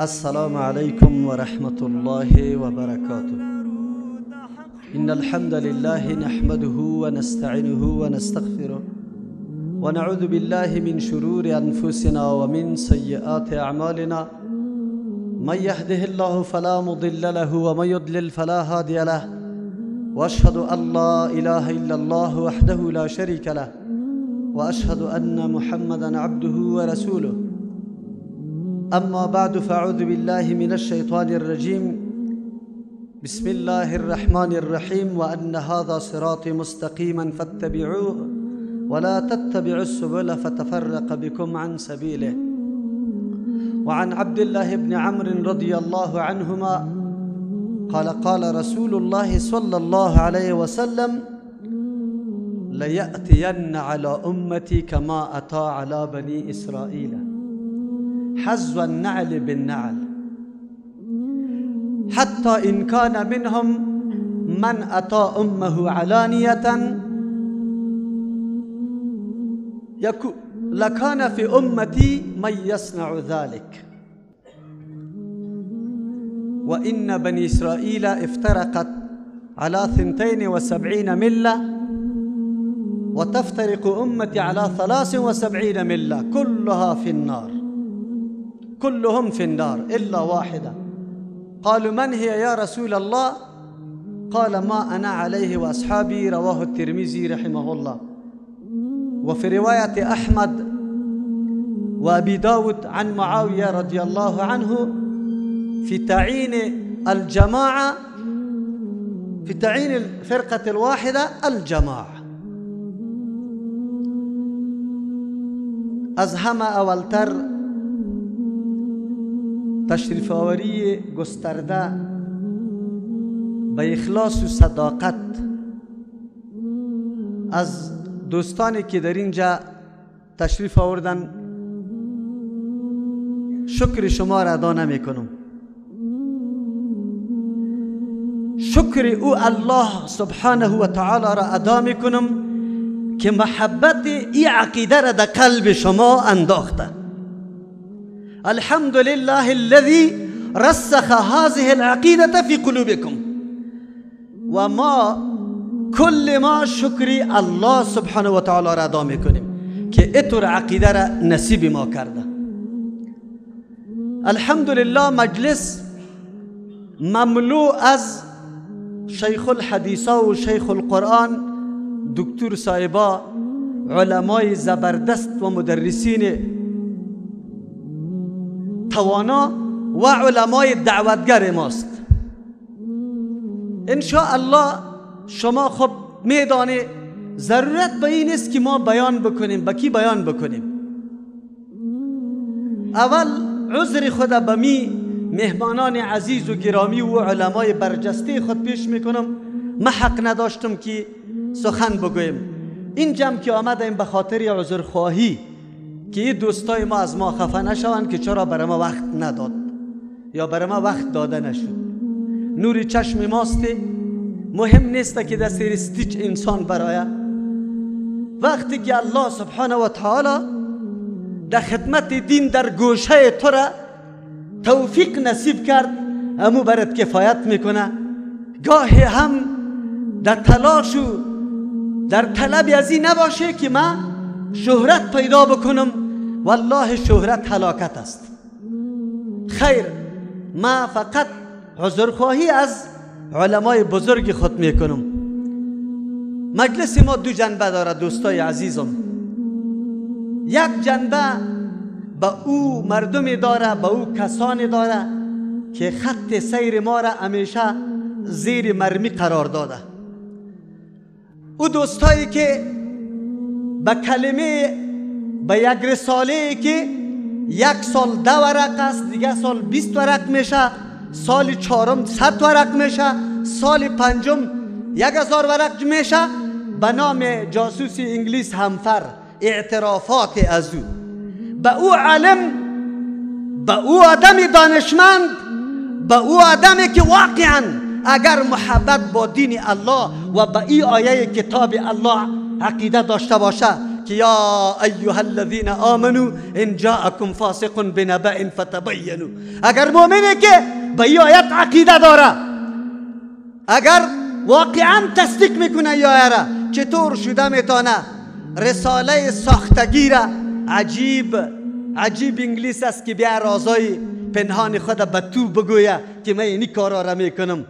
السلام علیکم و رحمت الله و برکاته. ان الحمد لله نحمده ونستعینه ونستغفره ونعوذ بالله من شرور انفسنا ومن سیئات اعمالنا. من يهده الله فلا مضل له ومن يضلل فلا هادي له. واشهد ان لا اله الا الله وحده لا شريك له واشهد ان محمدا عبده ورسوله. اما بعد، فاعوذ بالله من الشيطان الرجيم. بسم الله الرحمن الرحيم. وان هذا صراطي مستقيما فاتبعوه ولا تتبعوا السبل فتفرق بكم عن سبيله. وعن عبد الله بن عمرو رضي الله عنهما قال قال رسول الله صلى الله عليه وسلم: ليأتين على أمتي كما أتى على بني إسرائيل حذو النعل بالنعل، حتى إن كان منهم من أتى أمه علانية لكان في أمتي من يصنع ذلك. وإن بني إسرائيل افترقت على 72 ملة، وتفترق أمتي على 73 ملة، كلها في النار، كلهم في النار إلا واحدة. قالوا: من هي يا رسول الله؟ قال: ما أنا عليه وأصحابي. رواه الترمذي رحمه الله. وفي رواية أحمد وأبي داود عن معاوية رضي الله عنه في تعيين الجماعة، في تعيين الفرقة الواحدة الجماعة. از همه اولتر تشریف آوری گسترده به اخلاص و صداقت از دوستانی که در اینجا تشریف آوردن، شکر شما را ادا نمی کنم. شکر او الله سبحانه و تعالی را ادا می کنم که محبت ای عقیده را در قلب شما انداخته. الحمد لله الذي رسخ هذه العقیده فی قلوبكم. و ما کل ما شکری الله سبحانه و تعالی را ادا میکنیم که اتر عقیده را نصیب ما کرده. الحمدلله مجلس مملو از شیخ الحدیث و شیخ القرآن، دکتر صاحبا، علمای زبردست و مدرسین توانا و علمای دعوتگر ماست. ان شاء الله شما خب میدانه ضرورت به این است که ما بیان بکنیم. به کی بیان بکنیم؟ اول عذر خود به می مهمانان عزیز و گرامی و علمای برجسته خود پیش میکنم. ما حق نداشتم که سخن بگویم. این جمع که آمدیم به خاطر عذرخواهی که این دوستای ما از ما خفه نشوند که چرا برای ما وقت نداد یا برای ما وقت داده نشد. نور چشم ماست، مهم نیست که در سر stage انسان برایه. وقتی که الله سبحانه و تعالی در خدمت دین در گوشه تو را توفیق نصیب کرد، امو برات کفایت میکنه. گاهی هم در تلاش و در طلب از این نباشه که من شهرت پیدا بکنم. والله شهرت هلاکت است. خیر، ما فقط عذرخواهی از علمای بزرگ خود میکنم. مجلس ما دو جنبه داره دوستای عزیزم. یک جنبه به او مردمی داره، به او کسانی داره که خط سیر ما را همیشه زیر مرمی قرار داده. او دوستایی که به کلمه، به یک رساله که یک سال 10 ورق است، دیگه سال 20 ورق میشه، سال چهارم 100 ورق میشه، سال پنجم 1000 ورق میشه، به نام جاسوس انگلیس همفر اعترافات از او، به او عالم، به او آدم دانشمند، به او آدمی که واقعا اگر محبت با دین الله و به این آیه کتاب الله عقیده داشته باشه که یا ایها الذین آمنوا ان جاءکم فاسق بنبأ فتبینوا. اگر مؤمنه که به این آیت عقیده داره، اگر واقعا تصدیق میکنه یا آیه را، چطور شده میتونه رساله ساختگی را؟ عجیب عجیب انگلیس است که بیا رازای پنهان خود به تو بگویه که من اینی کارا را میکنم.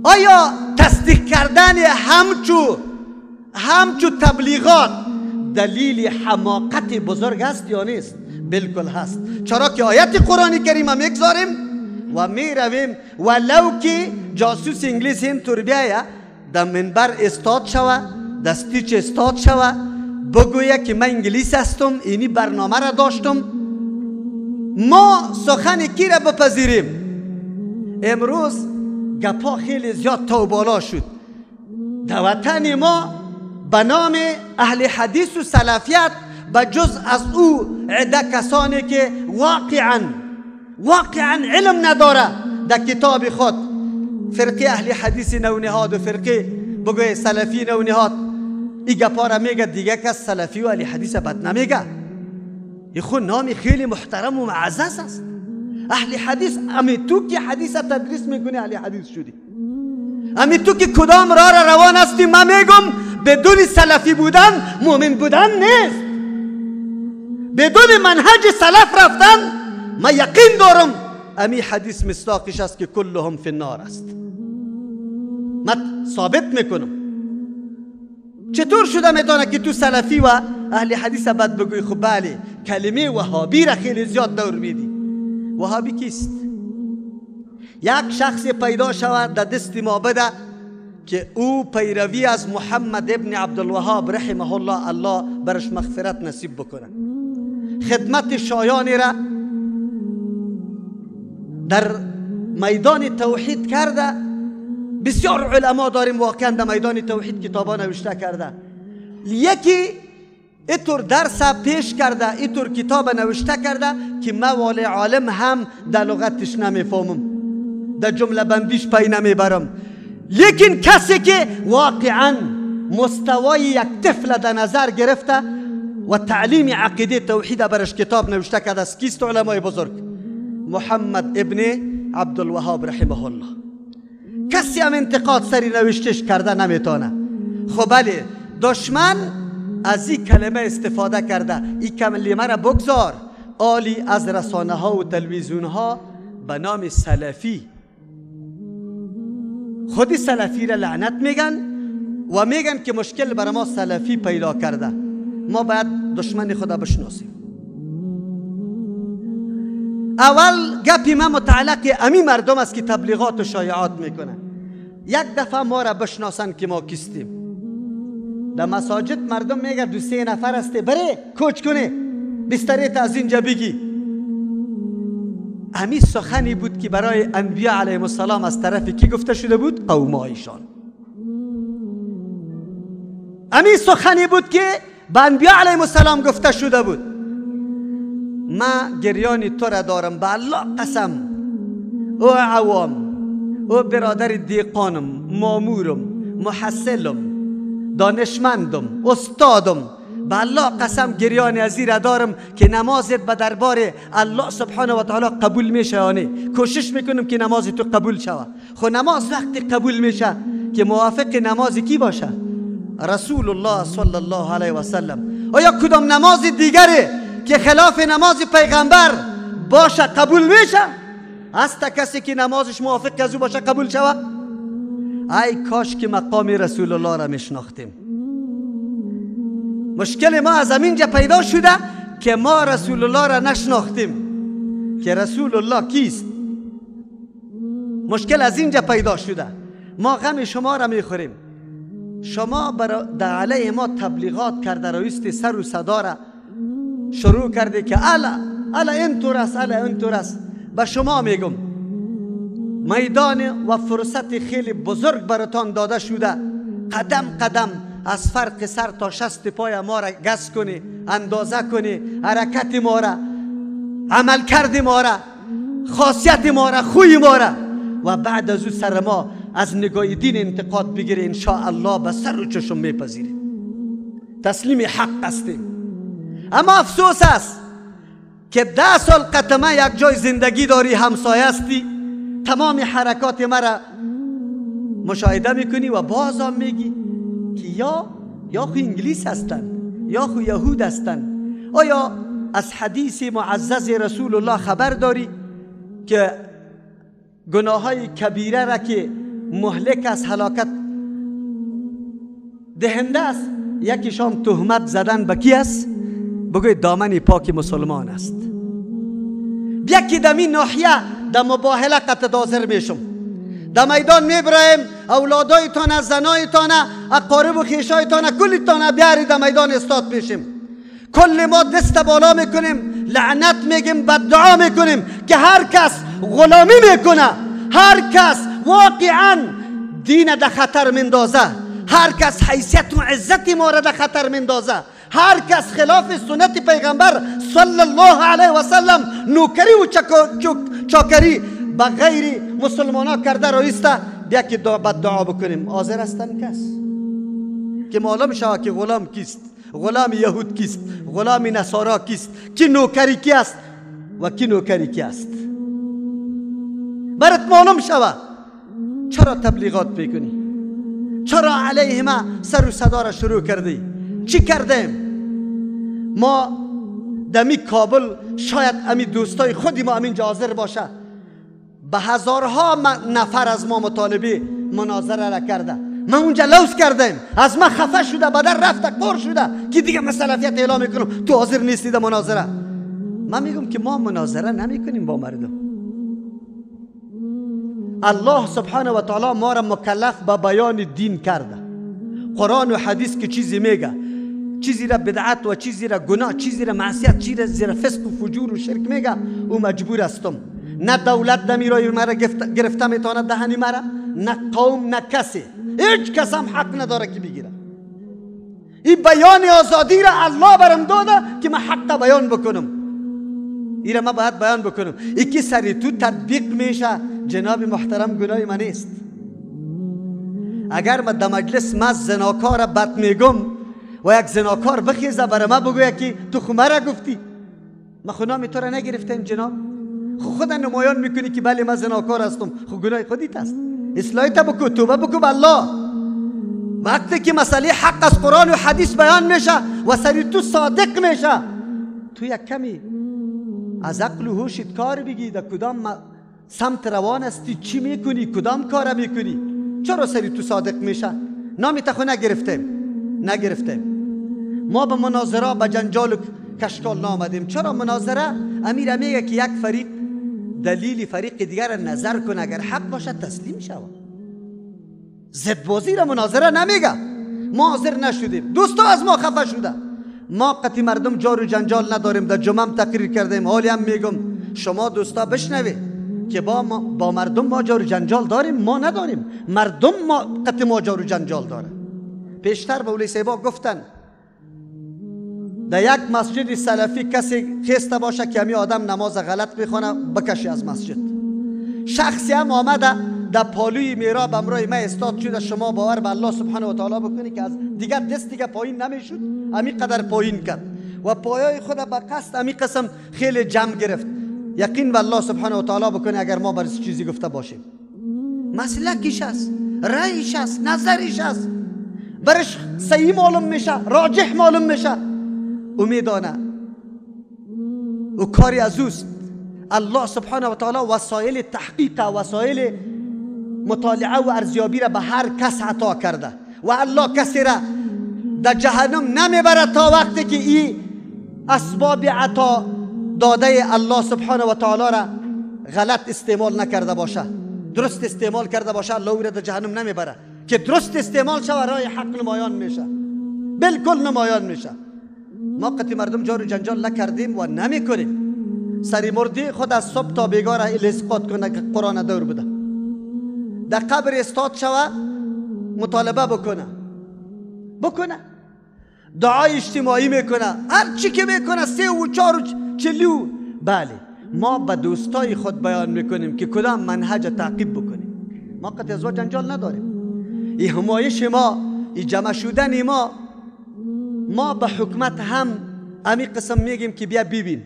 آیا تصدیق کردن همچو تبلیغات دلیل حماقت بزرگ است یا نیست؟ بالکل هست. چرا که آیت قرآن کریم هم میگذاریم و میرویم، ولو که جاسوس انگلیس هم طور بیایه در منبر استاد شوه، دستیچ استاد شوه، بگویه که من انگلیس هستم، اینی برنامه را داشتم، ما سخن کی را بپذیریم؟ امروز گپا خیلی زیاد تا بالا شد. در وطن ما به نام اهل حدیث و سلفیت به جز از او عده کسانی که واقعا علم نداره در کتاب خود، فرقه اهل حدیث نونهاد و فرقه بگوی سلفی نونهاد، این گپا را میگه، دیگه کس سلفی و اهل حدیث بد نمیگه. این خود نام خیلی محترم و معزز است. اهل حدیث، امی تو که حدیث تدریس میکنی اهل حدیث شدی، امی تو که کدام راه را روان هستی؟ من میگم بدون سلفی بودن مؤمن بودن نیست، بدون منهج سلف رفتن من یقین دارم امی حدیث مصداقش است که کلهم فی النار است. من ثابت میکنم. چطور شده میتونه که تو سلفی و اهل حدیث بد بگوی؟ خب بله، کلمه وهابی را خیلی زیاد دور میدی. وهابی کیست؟ یک شخص پیدا شود در دست ما بده که او پیروی از محمد ابن عبدالوهاب رحمه الله، الله برش مغفرت نصیب بکنه، خدمت شایانی را در میدان توحید کرده. بسیار علما داریم واقعا در میدان توحید کتابا نوشته کرده. یکی اینطور درس پیش کرده، اینطور کتاب نوشته کرده که ما وال عالم هم در لغتش نمیفهمم، در جمله بندیش پی نمیبرم. لیکن کسی که واقعا مستوای یک طفل در نظر گرفته و تعلیم عقیده توحید برش کتاب نوشته کرده است، کیست علمای بزرگ؟ محمد ابن عبدالوهاب رحمه الله. کسی هم انتقاد سری نوشتش کرده نمیتونه. خب بله، دشمن از این کلمه استفاده کرده، این کلمه را بگذار. آلی از رسانه ها و تلویزیون ها به نام سلفی، خودی سلفی را لعنت میگن و میگن که مشکل برای ما سلفی پیدا کرده. ما باید دشمن خدا بشناسیم. اول گپی ما متعلق امی مردم است که تبلیغات و شایعات میکنن. یک دفعه ما را بشناسن که ما کیستیم. در مساجد مردم میگه دو سه نفر هسته، بره کوچ کنه بستریت از اینجا بگی. امی سخنی بود که برای انبیا علیهم السلام از طرف کی گفته شده بود؟ قومایشان. امی سخنی بود که به انبیا علیهم السلام گفته شده بود. ما گریان تو را دارم، به الله قسم، او عوام، او برادر دیقانم، مامورم، محصلم، دانشمندم، استادم، به الله قسم گریان از را دارم که نمازت به دربار الله سبحانه و تعالی قبول میشه یا نه. کوشش میکنم که نماز تو قبول شوه. خب نماز وقتی قبول میشه که موافق نماز کی باشه؟ رسول الله صلی الله علیه و سلم. آیا کدام نماز دیگری که خلاف نماز پیغمبر باشه قبول میشه؟ هست کسی که نمازش موافق از او باشه قبول شوه؟ ای کاش که مقام رسول الله را میشناختیم. مشکل ما از همینجا پیدا شده که ما رسول الله را نشناختیم که رسول الله کیست. مشکل از اینجا پیدا شده. ما غم شما را میخوریم. شما در علیه ما تبلیغات کرده، رویست سر و صدا را شروع کرده که الا الا اینطور است، الا اینطور است. به شما میگم میدان و فرصت خیلی بزرگ براتان داده شده. قدم قدم از فرق سر تا شست پای ما را گز کنی، اندازه کنی، حرکت ما را، عمل کرد ما را، خاصیت ما را، خوی ما را، و بعد از او سر ما از نگاه دین انتقاد بگیری، ان شاء الله به سر و چشم میپذیریم. تسلیم حق هستیم. اما افسوس است که 10 سال قطمه یک جای زندگی داری، همسایه هستی، تمام حرکات مرا مشاهده میکنی و باز هم میگی که یا خو انگلیس هستن یا خو یهود هستن. آیا از حدیث معزز رسول الله خبر داری که گناه های کبیره را که مهلک از هلاکت دهنده است، یکیشان تهمت زدن به کی است؟ بگوی دامن پاک مسلمان است. یکی دمی ناحیه در مباهله قطع حاضر میشم، در میدان میبرایم، اولادایتان، زنایتان، اقارب و خویشایتان، کلیتان بیاری در میدان استاد میشیم. کل ما دست بالا میکنیم، لعنت میگیم، بددعا میکنیم که هر کس غلامی میکنه، هر کس واقعا دین در خطر مندازه، هر کس حیثیت و عزت ما را در خطر مندازه، هر کس خلاف سنت پیغمبر صلی الله علیه و سلم نوکری و چاکری به غیر مسلمان ها کرده رایسته، بیا که بد دعا بکنیم. حاضر هستن کس که معلوم شود که غلام کیست، غلام یهود کیست، غلام نصارا کیست، کی نوکری کی است و کی نوکری کی است. برات معلوم شود. چرا تبلیغات میکنی؟ چرا علیه ما سر و صدا را شروع کردی؟ چی کردیم؟ ما دمی کابل شاید امی دوستای خودی ما امینجا حاضر باشه، به هزارها نفر از ما مطالبه مناظره را کرده، من اونجا لوس کردیم، از ما خفه شده، بدر رفته، قر شده که دیگه من سلفیت اعلام میکنم، تو حاضر نیستی در مناظره. من میگم که ما مناظره نمیکنیم با مردم. الله سبحانه و تعالی ما را مکلف به بیان دین کرده. قرآن و حدیث که چیزی میگه، چیزی را بدعت و چیزی را گناه، چیزی را معصیت، چیزی را فسق و فجور و شرک میگه، او مجبور هستم. نه دولت دمیرای مرا گرفته میتونه دهنی مرا، نه قوم، نه کسی، هیچ کس هم حق نداره که بگیره. این بیان آزادی را الله برم داده که من حق بیان بکنم، این را من باید بیان بکنم. ای که سری تو تطبیق میشه جناب محترم گناه من نیست. اگر من در مجلس ما زناکار بد میگم و یک زناکار بخیزه برای ما بگویه که تو خو مرا گفتی، ما خو نام تو را نگرفتیم جناب، خو خود نمایان میکنی که بله من زناکار هستم، خو گناه خودیت است. اصلاحی تا بکو، توبه بکو به الله. وقتی که مسئله حق از قرآن و حدیث بیان میشه و سری تو صادق میشه، تو یک کمی از عقل و هوشت کار بگی، در کدام سمت روان هستی، چی میکنی، کدام کار میکنی، چرا سری تو صادق میشه؟ نامی تا خو نگرفتیم، نگرفتیم. ما به مناظره، به جنجال و کشکال نامدیم. چرا مناظره؟ امیر میگه که یک فریق دلیل فریق دیگر نظر کنه، اگر حق باشد تسلیم شود. ضد بازی را مناظره نمیگه. ما حاضر نشدیم، دوستا از ما خفه شده. ما قطعی مردم جار و جنجال نداریم. در جمعه هم تقریر کردیم، حالی هم میگم شما دوستا بشنوید که با مردم ما جار و جنجال داریم، ما نداریم. مردم ما قطعی ما جار و جنجال داره. پیشتر به صاحبا گفتن در یک مسجد سلفی کسی خسته باشه که همی آدم نماز غلط میخوانه، بکشی از مسجد. شخصی هم آمده در پالوی میراب امرای ما استاد شده. شما باور به الله سبحانه و تعالی بکنی که از دیگر دست دیگه پایین نمیشد، همی قدر پایین کرد و پایای خود به قصد همی قسم خیلی جمع گرفت. یقین به الله سبحانه و تعالی بکنی اگر ما بر چیزی گفته باشیم، مسلکش است، رأیش است، نظرش است، برش صحیح معلوم میشه، راجح معلوم میشه، او میدانه، او کاری از اوست. الله سبحانه و تعالی وسایل تحقیق، وسایل مطالعه و ارزیابی را به هر کس عطا کرده و الله کسی را در جهنم نمیبره تا وقتی که این اسباب عطا داده الله سبحانه و تعالی را غلط استعمال نکرده باشه. درست استعمال کرده باشه الله او را در جهنم نمیبره. که درست استعمال شود رای حق نمایان میشه، بالکل نمایان میشه. ما قطعی مردم جار و جنجال نکردیم و نمیکنیم. سری مردی خود از صبح تا بیگاه را الاسقاط کنه که قرآن دور بده، در قبر استاد شوه مطالبه بکنه، دعای اجتماعی میکنه، هر چی که میکنه، 3 و 4 و 40. بله ما به دوستای خود بیان میکنیم که کدام منهج تعقیب بکنیم. ما قطعی از جنجال نداریم. این همایش ما، این جمع شدن ما، ما به حکومت هم امی قسم میگیم که بیا ببین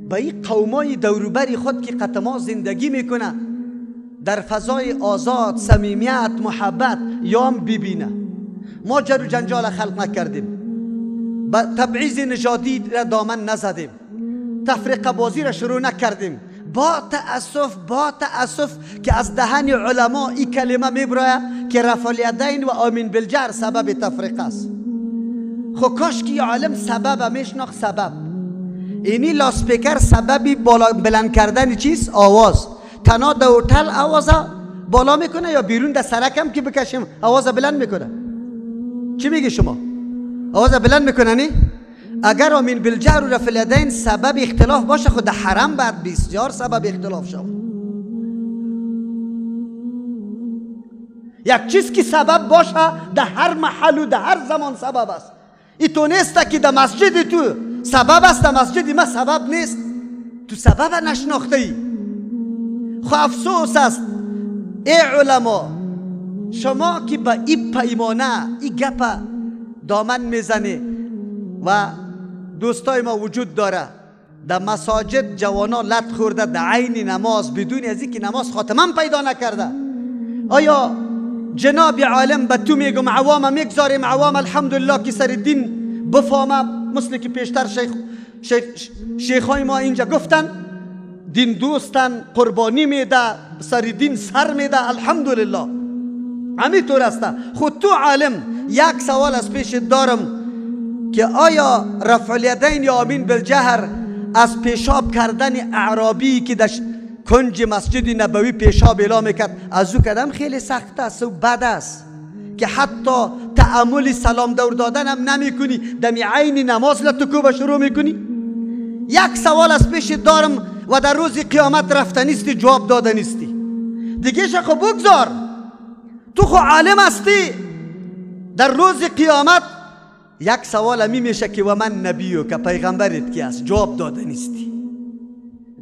به این قومای دوروبری خود که قطما زندگی میکنه در فضای آزاد، صمیمیت، محبت یام ببینه. ما جر و جنجال خلق نکردیم، به تبعیض نژادی را دامن نزدیم، تفرقه بازی را شروع نکردیم. با تأسف که از دهن علما این کلمه میبرایه که رفع الیدین و آمین بالجهر سبب تفرقه است. خو کاش که عالم سبب میشناخت. سبب اینی لاسپیکر سببی بالا بلند کردن چیز؟ آواز. تنها در هتل آواز بالا میکنه یا بیرون در سرک هم که بکشیم آواز بلند میکنه؟ چی میگی شما؟ آواز بلند میکنه نی؟ اگر آمین بالجهر و رفع الیدین سبب اختلاف باشه، خود حرم بعد بسیار سبب اختلاف شود. یک چیز که سبب باشه در هر محل و در هر زمان سبب است. ای تو نیست که در مسجد تو سبب است، در مسجد ما سبب نیست. تو سبب نشناخته ای. خو افسوس است ای علما، شما که با این پیمانه این گپ دامن میزنی و دوستای ما وجود داره در مساجد جوانا لط خورده در عین نماز بدون از اینکه نماز خاتمه پیدا نکرده. آیا جناب عالم به تو میگم عوام میگذاریم، عوام الحمدلله که سر دین بفهمه، مثل که پیشتر شیخ های ما اینجا گفتن دین دوستن، قربانی میده، سر دین سر میده، الحمدلله همینطور است. خود تو عالم یک سوال از پیش دارم که آیا رفع الیدین یا آمین بالجهر از پیشاب کردن اعرابی که در کنج مسجد نبوی پیشاب اعلام میکرد از او کدام خیلی سخت است و بد است که حتی تأمل سلام دور دادن هم نمی کنی، دمی عین نماز لتکوب شروع میکنی؟ یک سوال از پیش دارم و در روز قیامت رفتنیستی، جواب دادنیستی. دیگه خب بگذار، تو خو عالم هستی، در روز قیامت یک سوال همی میشه که و من نبیو، که پیغمبرت کی است؟ جواب داده نیستی.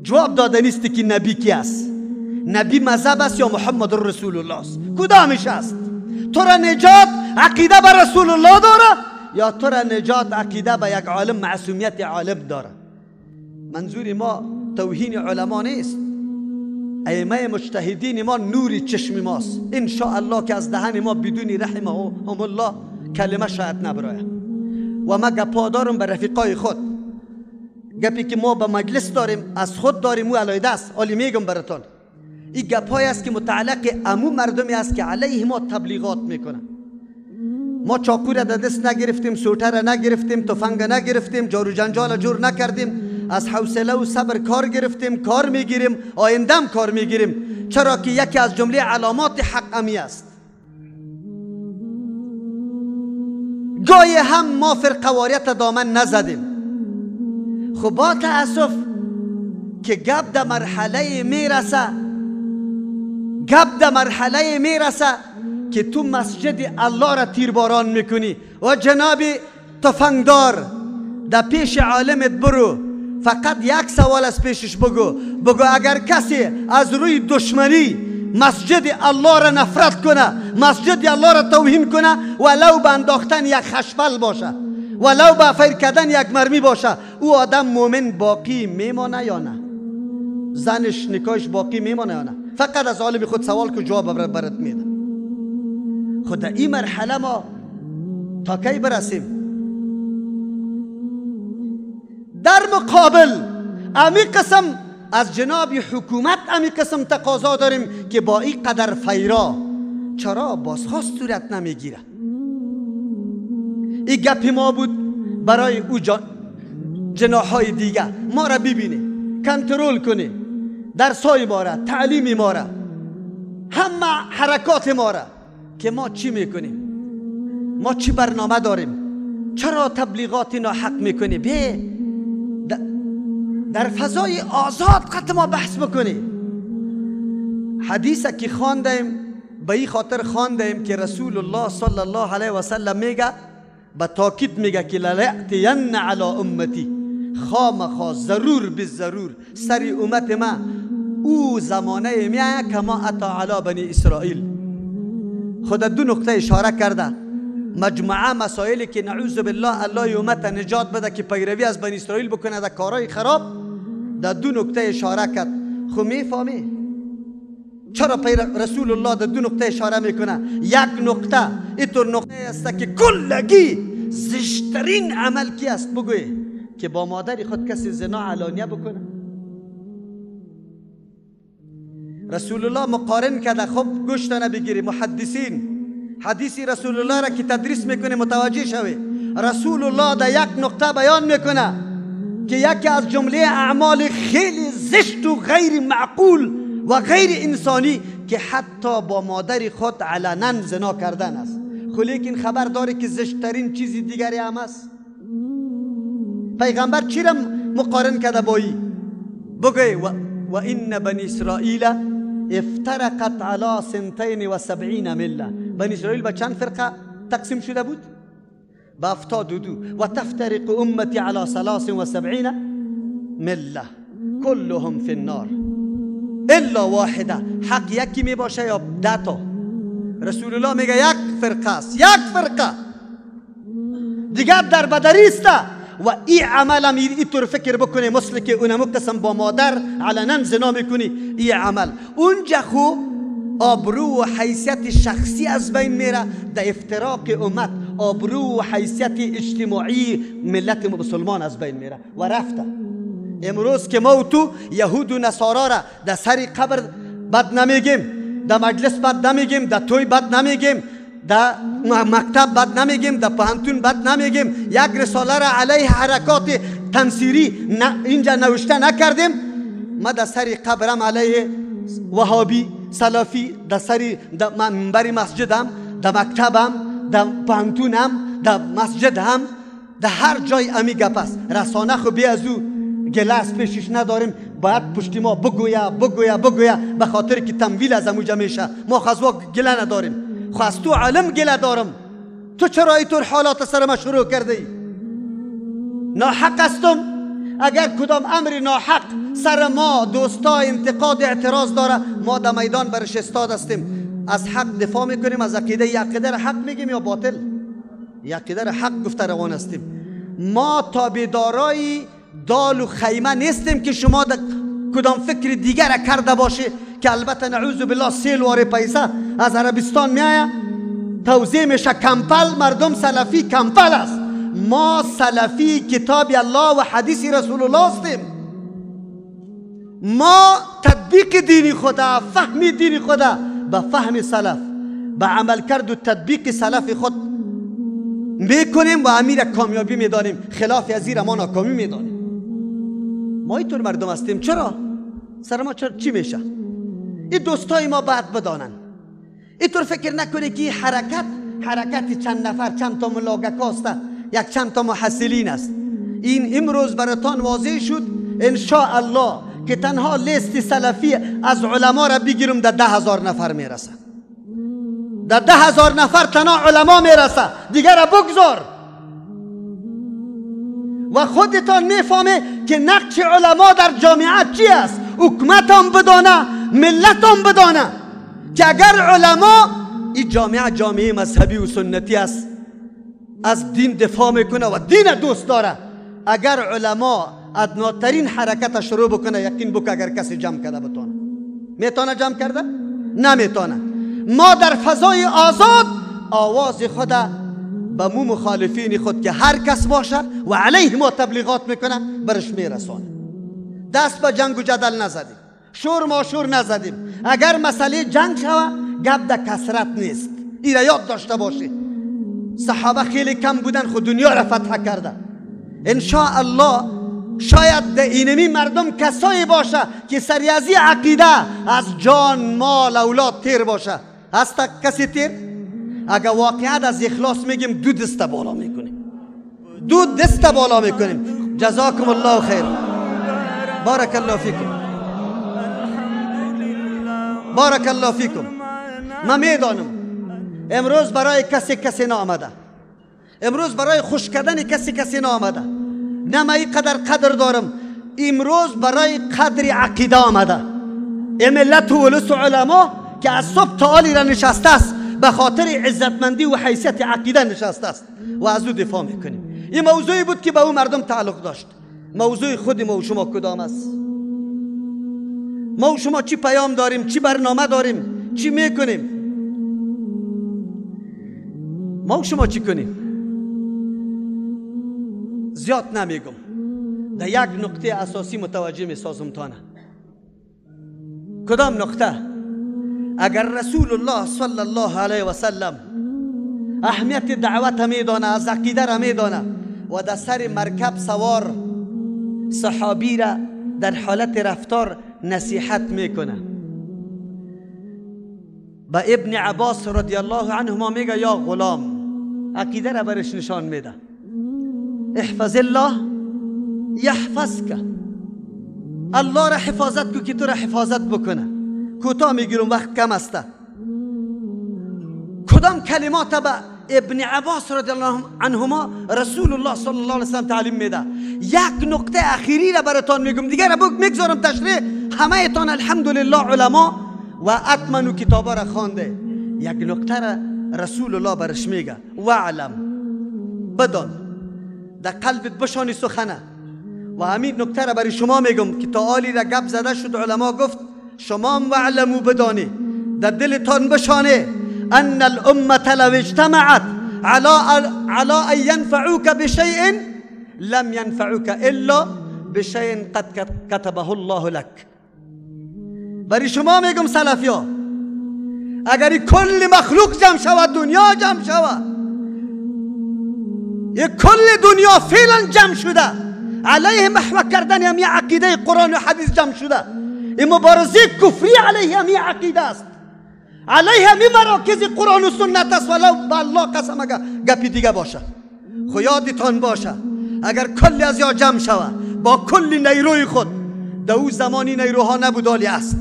جواب داده نیستی که نبی کی است؟ نبی مذهب است یا محمد رسول الله است؟ کدامش است؟ تو را نجات عقیده به رسول الله داره یا تو را نجات عقیده به یک عالم، معصومیت عالم داره؟ منظور ما توهین علما نیست. ائمه مجتهدین ما نور چشم ماست. ان شاء الله که از دهن ما بدون رحمهم الله کلمه شاید نبرایه. و ما گپا دارم به رفیقای خود، گپی که ما به مجلس داریم از خود داریم و علیده است. حالی میگم براتون این گپای است که متعلق عموم مردمی است که علیه ما تبلیغات میکنن. ما چاقو را دست نگرفتیم، سوته را نگرفتیم، تفنگ نگرفتیم، جارو جنجال جور نکردیم، از حوصله و صبر کار گرفتیم، کار میگیریم، آیندم کار میگیریم، چرا که یکی از جمله علامات حق امی است. گاهی هم ما فرقواریت دامن نزدیم. خب با تأسف که گپ در مرحله میرسه، گپ در مرحله میرسه که تو مسجد الله را تیرباران میکنی و جناب تفنگدار در پیش عالمت برو، فقط یک سوال از پیشش بگو، بگو اگر کسی از روی دشمنی مسجد الله را نفرت کنه، مسجد الله را توهین کنه، ولو به انداختن یک خشپل باشه، ولو به فیر کردن یک مرمی باشه، او آدم مؤمن باقی میمانه یا نه؟ زنش نکاش باقی میمانه یا نه؟ فقط از عالم خود سوال که جواب برات میده. خود در این مرحله ما تا کی برسیم؟ در مقابل امی قسم از جناب حکومت امی قسم تقاضا داریم که با این قدر فیرا چرا بازخواست صورت نمیگیره؟ این گپ ما بود برای او جناحهای دیگه. ما را ببینه، کنترل کنه، درسای ما را، تعلیم ما را، همه حرکات ما را که ما چی میکنیم، ما چی برنامه داریم، چرا تبلیغات ناحق میکنی؟ به در فضای آزاد قط ما بحث بکنی. حدیث که خواندیم به این خاطر خواندیم که رسول الله صلی الله علیه و سلم میگه، به تاکید میگه که لایأتین علی امتی، خامخا ضرور به ضرور سر امت ما او زمانه میایه کما اتا علی بنی اسرائیل. خدا دو نقطه اشاره کرده. مجموعه مسائلی که نعوذ بالله الله امت نجات بده که پیروی از بنی اسرائیل بکنه در کارهای خراب، در دو نکته اشاره کرد. خب میفهمی چرا رسول الله در دو نکته اشاره میکنه؟ یک نکته اینطور نکته است که کلگی زشترین عمل کی است؟ بگوی که با مادر خود کسی زنا علانیه بکنه. رسول الله مقارن کرده. خب گوشتانه بگیری محدثین، حدیثی رسول الله را که تدریس میکنه متوجه شوی. رسول الله در یک نقطه بیان میکنه که یکی از جمله اعمال خیلی زشت و غیر معقول و غیر انسانی که حتی با مادر خود علنا زنا کردن است. خب لیکن خبر داره که زشتترین چیزی دیگری هم است. پیغمبر چی را مقارن کرده با ای؟ بگوی و این بنی اسرائیل افترقت علی 72 مله. بنی اسرائیل به چند فرقه تقسیم شده بود؟ به 72. و تفترق امتی علی 73 مله كلهم فی النار الا واحده. حق یکی می باشه یا 10 تا؟ رسول الله میگه یک فرقه است، یک فرقه دیگر در بدری است. و ای عملم ای طور فکر بکنی مثل که اونمو قسم با مادر علنا زنا میکنی، ای عمل اونجا خو آبرو و حیثیت شخصی از بین میره. در افتراق امت آبرو و حیثیت اجتماعی ملت مسلمان از بین میره و رفته. امروز که ما و تو یهود و نصارا را در سر قبر بد نمیگیم، در مجلس بد نمیگیم، در توی بد نمیگیم، در مکتب بد نمیگیم، در پهنتون بد نمیگیم، یک رساله را علیه حرکات تنصیری اینجا نوشته نکردیم. ما در سر قبرم علیه وهابی سلفی، در سر منبر مسجدم، در مکتبم، در پهنتونم، در مسجد هم، در هر جای امی گپ است. رسانه خو بی از او گلس پیشش نداریم، باید پشتی ما بگویا بگویا بگویا، به خاطر که تمویل از اموجا میشه. ما خزوا گله نداریم، خو از تو عالم گله دارم. تو چرا اینطور حالات سر ما شروع کرده ای؟ ناحق هستم. اگر کدام امر ناحق سر ما دوستا انتقاد اعتراض داره، ما در میدان برش استاد هستیم، از حق دفاع میکنیم، از عقیده عقیده را حق میگیم یا باطل؟ عقیده را حق گفته روان هستیم. ما تابعدارای دال و خیمه نیستیم که شما در کدام فکر دیگر را کرده باشه که البته نعوذ بالله سیل واره پیسه از عربستان میآید توزیع میشه. کمپل مردم سلفی کمپل است. ما سلفی کتاب الله و حدیث رسول الله هستیم. ما تطبیق دین خدا، فهم دین خدا به فهم سلف، به عمل کرد و تطبیق سلف خود میکنیم و امیر کامیابی میدانیم. خلاف از ما ناکامی میدانیم. ما اینطور مردم هستیم. چرا؟ سر ما چی میشه؟ این دوستای ما باید بدانن. اینطور فکر نکنی که حرکت حرکت چند نفر، چند تا ملاگک است، یک چند تا محصلین است. این امروز براتان واضح شد ان شاء الله که تنها لیست سلفی از علما را بگیرم در 10,000 نفر میرسه. در 10,000 نفر تنها علما میرسه، دیگر را بگذار. و خودتان میفهمه که نقش علما در جامعه چی است. حکومت هم بدانه، ملت هم بدانه که اگر علما، این جامعه جامعه مذهبی و سنتی است، از دین دفاع میکنه و دین دوست داره. اگر علما ادناترین حرکت شروع بکنه، یقین بکن اگر کسی جمع کرده بتونه. میتونه جمع کرده؟ نمیتونه. ما در فضای آزاد آواز خود به مو مخالفین خود که هر کس باشه و علیه ما تبلیغات میکنه برش میرسانه. دست به جنگ و جدل نزدیم، شور ما شور نزدیم. اگر مسئله جنگ شوه گپ در کثرت نیست، این را یاد داشته باشی. صحابه خیلی کم بودن، خود دنیا را فتح کرده. ان شاء الله شاید در اینمی مردم کسایی باشه که سریازی عقیده از جان مال اولاد تیر باشه. هست کسی تیر؟ اگر واقعا از اخلاص میگیم دو دست بالا میکنیم، دو دست بالا میکنیم. جزاکم الله خیر، بارک الله فیکم، بارک الله فیکم. من میدانم امروز برای کسی کسی نامده، امروز برای خوش کردن کسی کسی نامده. نه من اینقدر قدر دارم، امروز برای قدر عقیده آمده. این ملت و ولس و علما که از صبح تا حالی را نشسته است، به خاطر عزتمندی و حیثیت عقیده نشسته است و از او دفاع میکنیم. این موضوعی بود که به او مردم تعلق داشت. موضوع خود ما و شما کدام است؟ ما و شما چی پیام داریم؟ چی برنامه داریم؟ چی میکنیم؟ ما و شما چی کنیم؟ زیاد نمیگم، در یک نقطه اساسی متوجه میسازم تانه. کدام نقطه؟ اگر رسول الله صلی الله علیه و سلم اهمیت دعوت میدانه، از عقیده را میدانه و در سر مرکب سوار صحابی را در حالت رفتار نصیحت میکنه، با ابن عباس رضی الله عنهما میگه یا غلام، عقیده را برش نشان میده، احفظ الله یحفظک، الله را حفاظت کو که تو را حفاظت بکنه. کوتاه میگیرم وقت کم است. کدام کلمات به ابن عباس رضی الله عنهما رسول الله صلی الله علیه وسلم تعلیم میده؟ یک نقطه اخیری را براتان میگم، دیگه را میگذارم تشریح. همه تان الحمدلله علما و اتمنو کتابا را خوانده. یک نقطه را رسول الله برش میگه، وعلم، بدان، در قلبت بشانی سخنه. و همین نکته را برای شما میگم که تا آلی را گپ زده شد، علما گفت شما هم وعلمو بدانی، در دلتان بشانه، ان الامة لو اجتمعت على ان ينفعوك بشيء لم ينفعوك الا بشيء قد كتبه الله لك. برای شما میگم سلفیا، اگر کل مخلوق جمع شود، دنیا جمع شود، یک کل دنیا فعلا جمع شده علیه محو کردن همی عقیده قرآن و حدیث جمع شده، این مبارزه کفری علیه همی عقیده است، علیه همی مراکز قرآن و سنت است. ولو به الله قسم اگر گپی دیگه باشه، خو یادتان باشه اگر کلی از یا جمع شود با کل نیروی خود، در او زمانی نیروها نبود آلی است،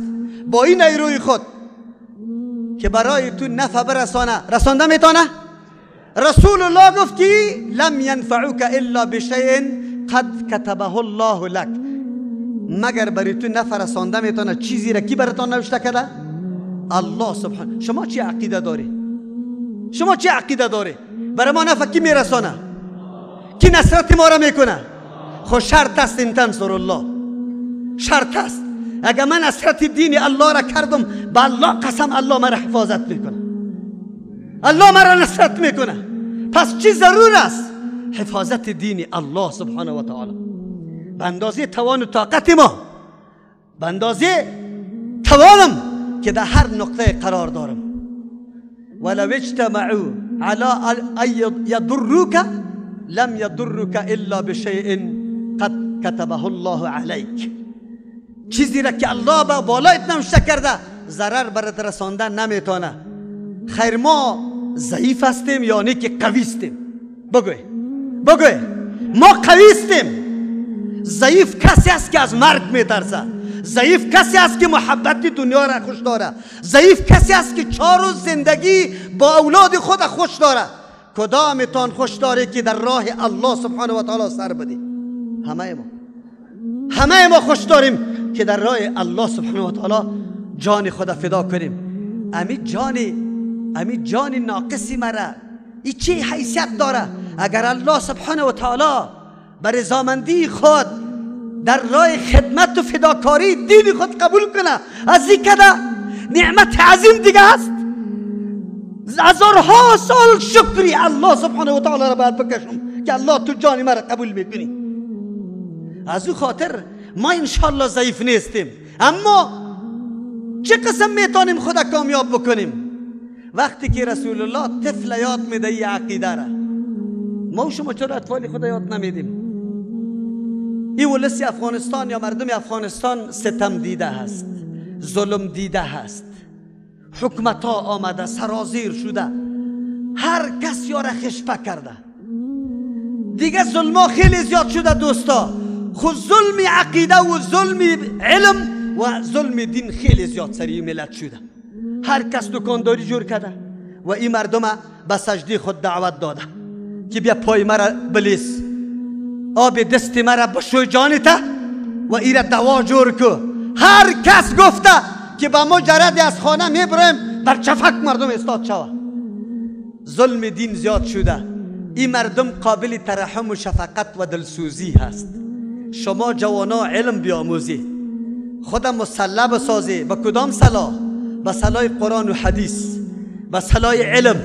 با این نیروی خود که برای تو نفع برسانه، رسانده میتونه؟ رسول الله گفت که لم ینفعوک الا بشیء قد كتبه الله لك، مگر برای تو نفع رسانده میتونه چیزی را کی براتان نوشته کرده؟ الله سبحانه. شما چی عقیده داری؟ شما چی عقیده داری؟ برای ما نفع کی میرسانه؟ کی نصرت ما را میکنه؟ خو شرط است ان تنصر الله، شرط است. اگر من نصرت دین الله را کردم، به الله قسم الله مرا حفاظت میکنه، الله مرا نصرت میکنه. پس چی ضرور است؟ حفاظت دین الله سبحانه و تعالی به اندازه توان و طاقت ما، به اندازه توانم که در هر نقطه قرار دارم. ولو اجتمعوا على ان يضروك لم يضرك الا بشيء قد كتبه الله عليك. چیزی را که الله به بالایت نوشته کرده ضرر برات رسانده نمیتونه. خیر ما ضعیف هستیم یا نه که قوی هستیم؟ بگوی بگوی، ما قوی هستیم. ضعیف کسی است که از مرگ میترسه، ضعیف کسی است که محبت دنیا را خوش داره، ضعیف کسی است که 4 روز زندگی با اولاد خود خوش داره. کدامتان خوش داره که در راه الله سبحانه و تعالی سر بدی؟ همه ما، همه ما خوش داریم که در راه الله سبحانه و تعالی جان خود فدا کنیم. امی جان ناقصی مرا ای چه حیثیت داره؟ اگر الله سبحانه و تعالی بر رضامندی خود در راه خدمت و فداکاری دین خود قبول کنه، از این کده نعمت عظیم دیگه است. هزارها سال شکری الله سبحانه و تعالی را باید بکشم که الله تو جان مرا قبول میکنی. از او خاطر ما انشالله ضعیف نیستیم، اما چه قسم میتونیم خدا کامیاب بکنیم؟ وقتی که رسول الله طفل یاد میده ای عقیده را، ما و شما چرا اطفال خدا یاد نمیدیم؟ این ولس افغانستان یا مردم افغانستان ستم دیده هست، ظلم دیده هست، حکومت ها آمده سرازیر شده، هر کس یاره خشپه کرده دیگه. ظلم ها خیلی زیاد شده دوستا. خود ظلم عقیده و ظلم علم و ظلم دین خیلی زیاد سری ملت شده. هر کس دکانداری جور کرده و این مردم به سجده خود دعوت داده که بیا پای مرا بلیس، آب دست مرا بشوی جانته و ایره دوا جور کو. هر کس گفته که با مجرد از خانه میبریم بر چفک مردم استاد شوه. ظلم دین زیاد شده، این مردم قابل ترحم و شفقت و دلسوزی هست. شما جوانا علم بیاموزی، خودم مسلح بسازی. با کدام سلاح؟ با سلاح قرآن و حدیث، با سلاح علم.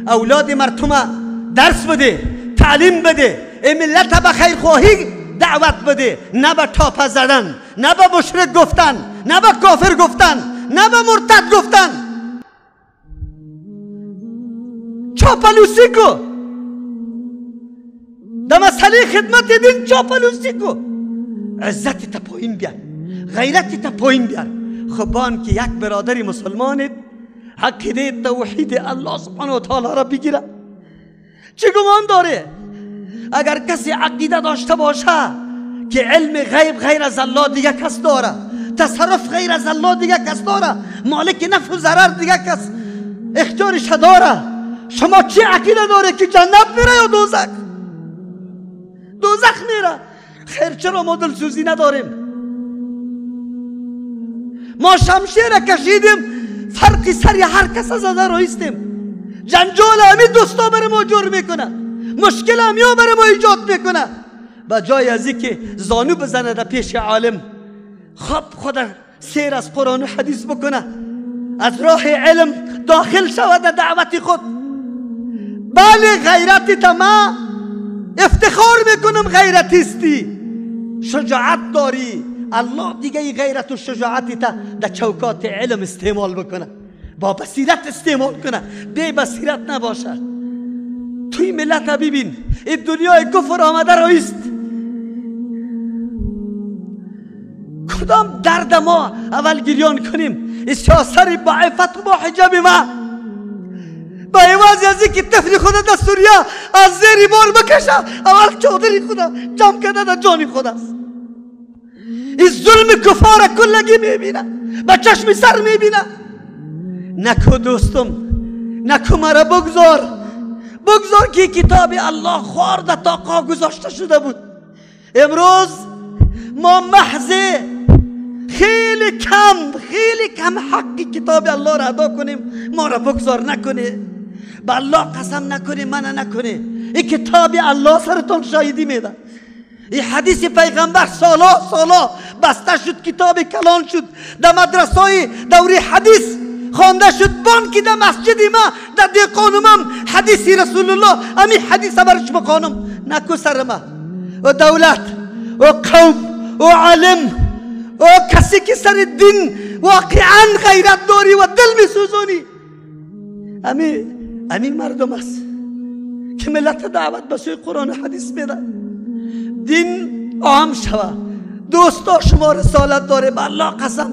اولاد مردم درس بده، تعلیم بده، این ملت به خیرخواهی دعوت بده، نه به تاپه زدن، نه به مشرک گفتن، نه به کافر گفتن، نه به مرتد گفتن. چاپلوسی کو در مسئله خدمت دین، چاپلوسی کو. عزت تا پایین بیار، غیرت تا پایین بیار. خب که یک برادر مسلمانت عقیده توحید الله سبحانه و تعالی را بگیره، چه گمان داره؟ اگر کسی عقیده داشته باشه که علم غیب غیر از الله دیگه کس داره، تصرف غیر از الله دیگه کس داره، مالک نفع و ضرر دیگه کس اختیارش داره، شما چه عقیده داره که جنت میره یا دوزخ؟ دوزخ میره. خیر، چرا ما دلسوزی نداریم؟ ما شمشیر کشیدیم، فرقی سر هر کس زده رایستیم. جنجال همی دوستا بر ما جور میکنه، مشکل همیا بر ما ایجاد میکنه. با جای از که زانو بزنه در پیش عالم، خب خود سیر از قرآن و حدیث بکنه، از راه علم داخل شود در دعوت خود. بله، غیرتی تما افتخار میکنم، غیرتیستی، شجاعت داری. الله دیگه ای غیرت و شجاعتی تا در چوکات علم استعمال بکنه، با بصیرت استعمال کنه، بی بصیرت نباشه. توی ملت ببین، این دنیای کفر آمده رایست. کدام درد ما اول گریان کنیم؟ این سیاست با عفت و با حجاب ما، با عوض از اینکه طفل خود در سوریه از زیر بار بکشه، اول چادری خود جمع کرده در جان خود است. این ظلم کفار کلگی میبینه، با چشم سر میبینه. نکو دوستم، نکو مرا بگذار، بگذار که کتاب الله خوار در تاقا گذاشته شده بود. امروز ما محض خیلی کم، خیلی کم حق کتاب الله را ادا کنیم. ما را بگذار نکنه، به الله قسم نکنه، منع نکنه. این کتاب الله سرتون شاهدی میده. این حدیث پیغمبر سالا سالا بسته شد، کتاب کلان شد، در مدرسه دوری حدیث خوانده شد. بانکی در مسجد ما، در دیقانمم حدیث رسول الله، امی حدیث برش بخوانم. نکو سر ما و دولت و قوم و عالم و کسی که سر دین واقعا غیرت داری و دل میسوزانی، امی مردم است که ملت دعوت به سوی قرآن و حدیث میده. دین عام شوه. دوستا شما رسالت داره، به الله قسم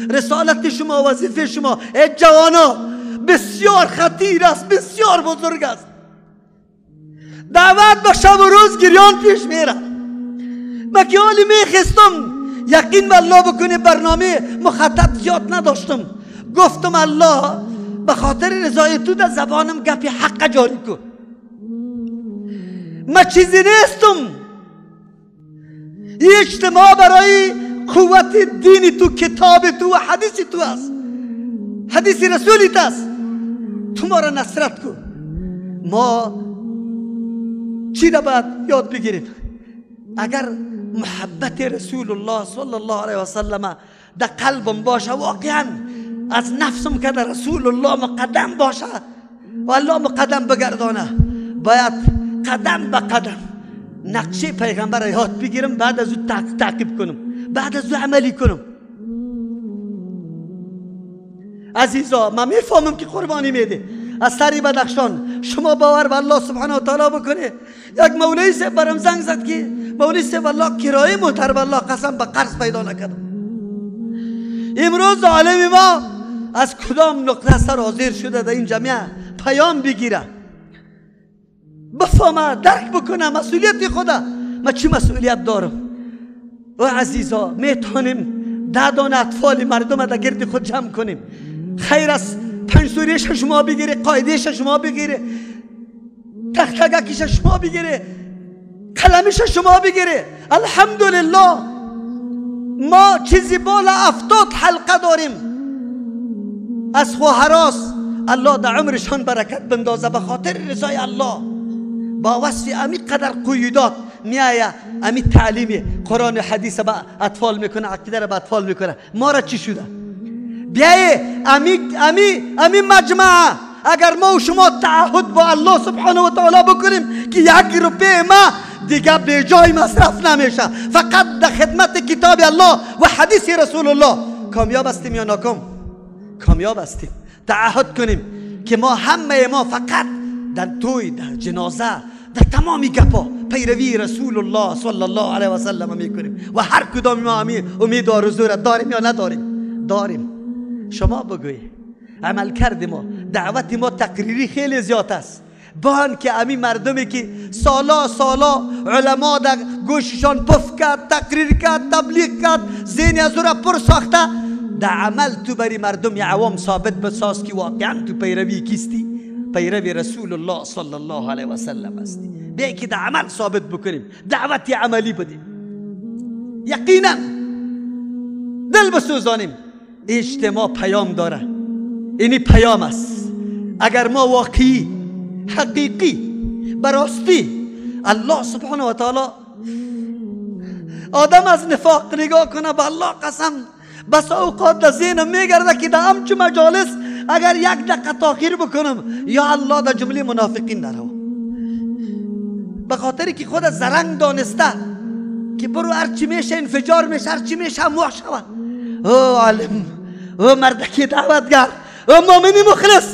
رسالت شما، وظیفه شما ای جوانا بسیار خطیر است، بسیار بزرگ است. دعوت به شب و روز گریان پیش میره. من که حالی میخستم یقین به الله بکنه، برنامه مخطط زیاد نداشتم، گفتم الله به خاطر رضای تو در زبانم گپی حق جاری کن. من چیزی نیستم. این اجتماع برای قوت دین تو، کتاب تو و حدیث تو است، حدیث رسولیت است. تو ما را نصرت کن. ما چی را باید یاد بگیریم؟ اگر محبت رسول الله صلی الله علیه و سلم در قلبم باشه، واقعا از نفسم که در رسول الله مقدم باشه و الله مقدم بگردانه، باید قدم به قدم نقشه پیغمبر را یاد بگیرم، بعد از او تعقیب کنم، بعد از او عملی کنم. عزیزا، من میفهمم که قربانی میده از سری بدخشان. شما باور به الله سبحانه و تعالی بکنه. یک مولوی صاحب برام زنگ زد که مولوی صاحب الله کرایه موتر به الله قسم به قرض پیدا نکردم. امروز عالم ما از کدام نقطه سر حاضر شده در این جامعه پیام بگیره، بفهمه، درک بکنه مسئولیت خدا. ما چی مسئولیت دارم؟ و عزیزا، میتونیم 10 دانه اطفال مردم در گرد خود جمع کنیم. خیر است 5 سوریش شما بگیره، قاعدهش شما بگیره، تختگکش شما بگیره، قلمش شما بگیره. الحمدلله ما چیزی بالا 70 حلقه داریم، از خواهراس، الله در عمرشان برکت بندازه، به خاطر رضای الله با وصف امی قدر قیودات میایه امی تعلیم قرآن و حدیث به اطفال میکنه، عقیده را به اطفال میکنه. ما را چی شده؟ بیایه امی امی امی مجمع اگر ما و شما تعهد با الله سبحانه و تعالی بکنیم که یک روپیه ما دیگه به جای مصرف نمیشه، فقط در خدمت کتاب الله و حدیث رسول الله، کامیاب هستیم یا ناکام؟ کامیاب هستیم. تعهد کنیم که ما همه ما فقط در توی، در جنازه، در تمامی گپا پیروی رسول الله صلی الله علیه و سلم میکنیم و هر کدام ما امید و آرزو را داریم یا نداریم؟ داریم. شما بگویی عمل کرد ما، دعوت ما تقریری خیلی زیاد است. بان که امی مردمی که سالا سالا علما در گوششان پف کرد، تقریر کرد، تبلیغ کرد، ذهن از او را پر ساخته، در عمل تو بری مردم یا عوام ثابت بساز که واقعا تو پیروی کیستی؟ پیروی رسول الله صلی الله علیه و سلم هستی. بیا که در عمل ثابت بکنیم، دعوت عملی بدیم، یقینا دل بسوزانیم. اجتماع پیام داره، اینی پیام است. اگر ما واقعی حقیقی براستی الله سبحانه و تعالی، آدم از نفاق نگاه کنه، به الله قسم بس اوقات در ذهنم میگرده که در همچو مجالس اگر یک دقیقه تاخیر بکنم یا الله در جمله منافقین نرو، به خاطری که خود زرنگ دانسته که برو هرچی میشه انفجار میشه، هرچی میشه هموح شود. او عالم، او مردکی دعوتگر، او مؤمنی مخلص،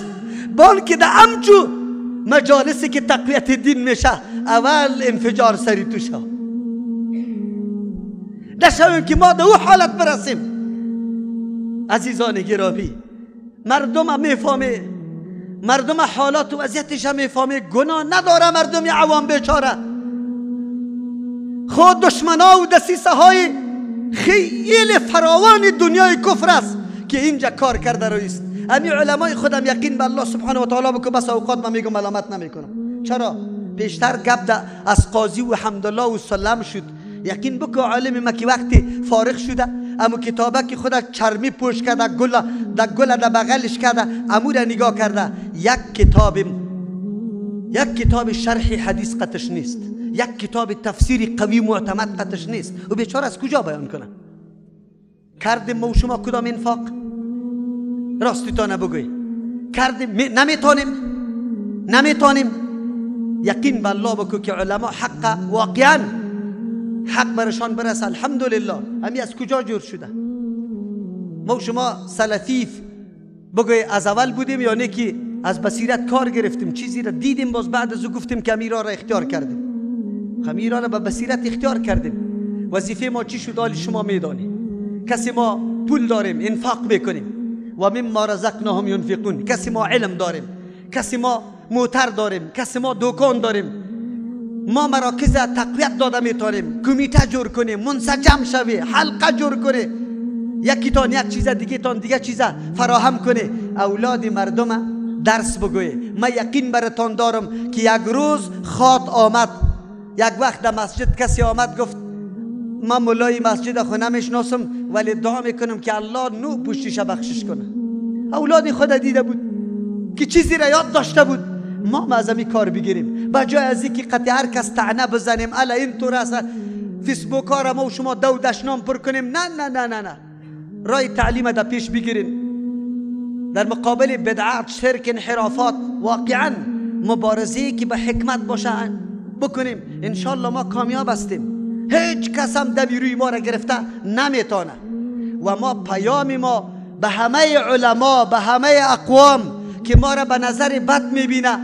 بان که در همچو مجالسی که تقویت دین میشه اول انفجار سری تو شد. نشویم که ما در او حالت برسیم. عزیزان گرامی، مردم میفهمه، مردم حالات و وضعیتش میفهمه، گناه نداره مردم عوام بیچاره. خود دشمنا و دسیسه های خیلی فراوان دنیای کفر است که اینجا کار کرده رویست. امی علمای خودم یقین به الله سبحانه و تعالی بکن، بس اوقات من میگم ملامت نمیکنم. چرا؟ پیشتر گپ از قاضی و حمدالله و سلم شد. یقین بکن عالم ما که وقتی فارغ شده امو کتابه که خود چرمی پوش کرده، گل در گل در بغلش کرده، امو را نگاه کرده، یک کتاب شرح حدیث قطش نیست، یک کتاب تفسیر قوی معتمد قطش نیست. و بیچاره از کجا بیان کنه؟ کردیم ما و شما کدام انفاق؟ راستی تا نبگوی کردیم؟ نمیتونیم، نمیتونیم. یقین به الله بکو که علما حق واقعا حق برشان برسه. الحمدلله همی از کجا جور شده؟ ما و شما سلفیف بگوی از اول بودیم یا نه که از بصیرت کار گرفتیم، چیزی را دیدیم، باز بعد از او گفتیم که امی را اختیار کردیم، امی را به بصیرت اختیار کردیم. وظیفه ما چی شد؟ حال شما میدانی. کسی ما پول داریم انفاق میکنیم، و مما رزقناهم ینفقون. کسی ما علم داریم، کسی ما موتر داریم، کسی ما دکان داریم، ما مراکز تقویت داده میتونیم، کمیته جور کنیم، منسجم شوی، حلقه جور کنه، یکی تان یک چیز دیگه تان دیگه چیز فراهم کنه، اولاد مردم درس بگوی. من یقین براتان دارم که یک روز خات آمد، یک وقت در مسجد کسی آمد گفت من مولای مسجد خو نمیشناسم ولی دعا میکنم که الله نو پشتش بخشش کنه. اولاد خود دیده بود که چیزی را یاد داشته بود. ما از این کار بگیریم، به جای از اینکه قطع هر کس طعنه بزنیم الا این طور است، فیسبوک ها را ما و شما دو دشنام پر کنیم. نه نه نه نه نه، رای تعلیم در پیش بگیریم. در مقابل بدعات، شرک، انحرافات واقعا مبارزه که به حکمت باشه بکنیم، انشالله ما کامیاب هستیم. هیچ کس هم دمی روی ما را گرفته نمیتونه. و ما پیام ما به همه علما، به همه اقوام که ما را به نظر بد میبینه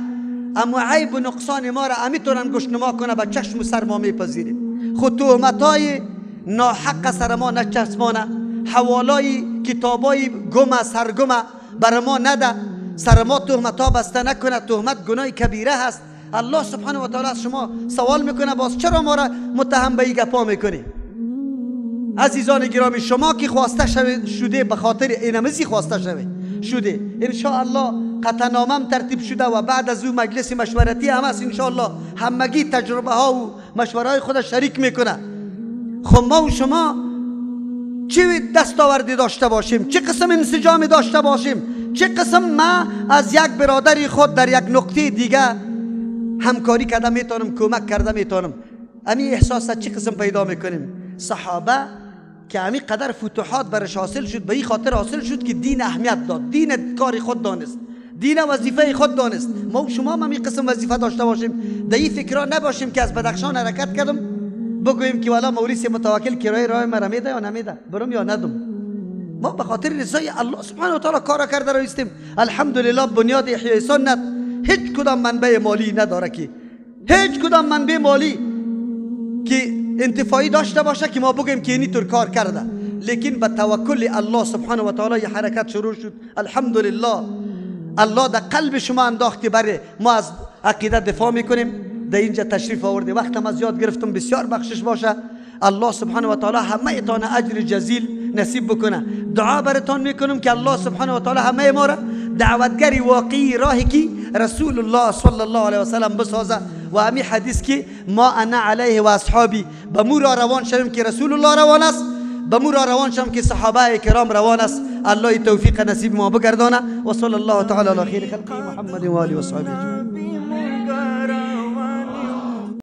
اما عیب و نقصان ما را میتونن گشنما کنه، به چشم و سر ما میپذیریم. خود تهمتای ناحق سر ما نچسبانه، حوالای کتابای گم سرگمه بر ما نده، سر ما تهمت ها بسته نکنه. تهمت گناه کبیره هست. الله سبحانه و تعالی از شما سوال میکنه باز چرا ما را متهم به این گپا میکنی؟ عزیزان گرامی، شما که خواسته شده به خاطر اینمزی خواسته شده، انشاءالله قطعنامه ترتیب شده و بعد از او مجلس مشورتی هم است، انشاءالله همگی تجربه ها و مشوره های خود شریک میکنه. خب ما و شما چه دستاوردی داشته باشیم، چه قسم انسجامی داشته باشیم، چه قسم ما از یک برادر خود در یک نقطه دیگه همکاری کرده میتونم، کمک کرده میتونم. امی احساس چه قسم پیدا میکنیم؟ صحابه که امی قدر فتوحات برش حاصل شد، به این خاطر حاصل شد که دین اهمیت داد، دین کار خود دانست، دین وظیفه خود دانست. ما و شما هم این قسم وظیفه داشته باشیم، در این فکرها نباشیم که از بدخشان حرکت کردم بگوییم که والا موریس متوکل کرایه راه مرا میده یا نمیده، برم یا ندم. ما به خاطر رضای الله سبحانه و تعالی کار کرده رایستیم. الحمدلله بنیاد احیای سنت هیچ کدام منبع مالی نداره که هیچ کدام منبع مالی که انتفاعی داشته باشه که ما بگیم که اینی طور کار کرده، لیکن به توکل الله سبحانه و تعالی حرکت شروع شد. الحمدلله الله در قلب شما انداخت که بره ما از عقیده دفاع میکنیم. در اینجا تشریف آورده، وقتم از یاد گرفتم، بسیار بخشش باشه. الله سبحانه و تعالی همه تان اجر جزیل نصیب بکنه. دعا براتان میکنم که الله سبحانه و تعالی همه ما را دعوتگری واقعی راهی که رسول الله صلی الله علیه و سلم بسازه و همی حدیث که ما انا علیه و اصحابی، به مو را روان شویم که رسول الله روان است، به مو را روان شویم که صحابه کرام روان است. الله توفیق نصیب ما بگردانه. و صلی الله تعالی علی خیر خلقه محمد و آله و صحبه اجمعین.